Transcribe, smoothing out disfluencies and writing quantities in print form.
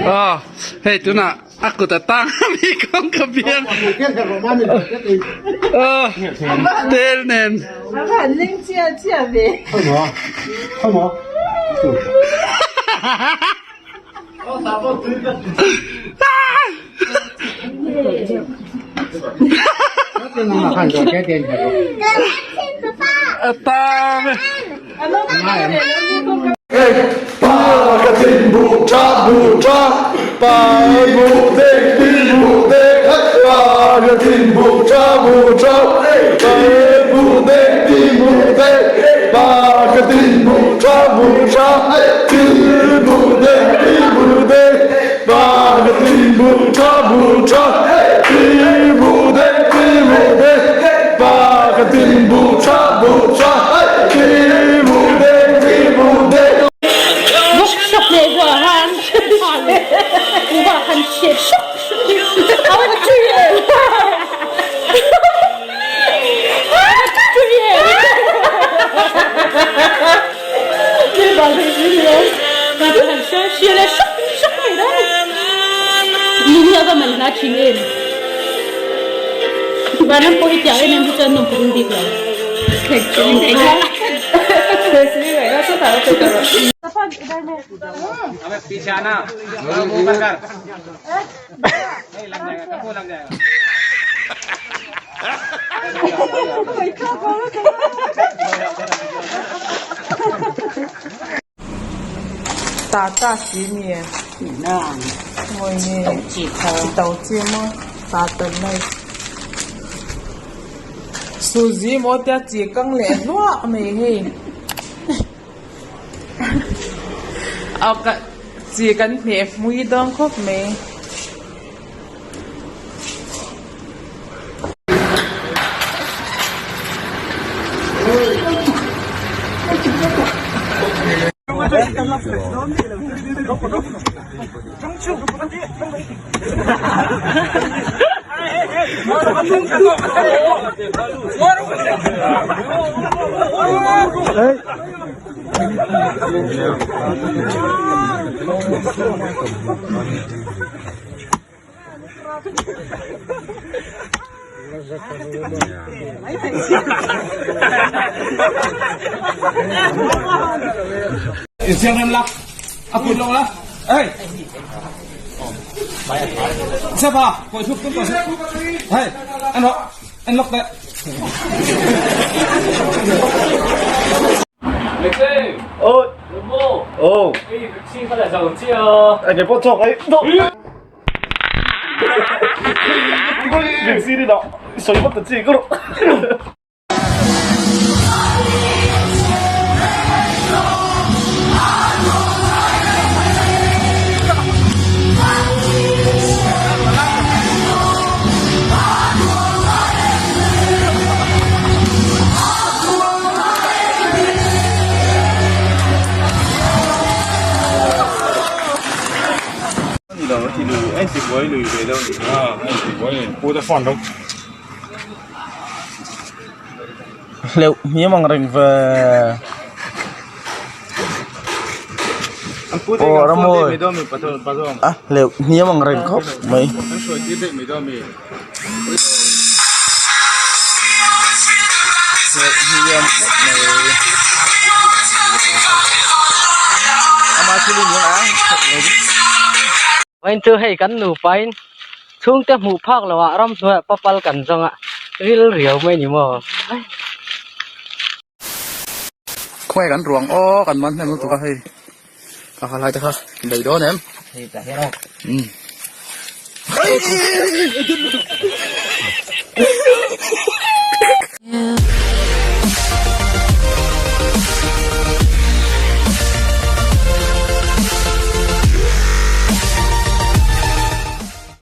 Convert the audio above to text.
Aw hei tunah a kut a tang a mi kawngka biang aw tel nen. Tata si mi Suzi maw tia chi kang leh hluah mai hei chi kan hmeh hmui dawn khawp mai. Insiam la a kut lo la ei Sapa koi thup tum ko hei anh lok anh lok đấy Ôi. Ồ. Anh cái bot chọc ấy. Việc gì đi đó. Số mất tự chỉ cơ. Hleuh hniam ang reng ve aw a mawi a hleuh hniam ang reng khawp mai. Hleuh hniam khawp mai Vawiin chu hei kan nupa in chhungte hmuh phak loh ah ramhnuai ah papal kan zawng a ril riau mai ni maw. Khawnge kan ruang aw kan man hnem lutuk a hei ka ha lai te kha bei dawn em Hei tah hian aw. Umm.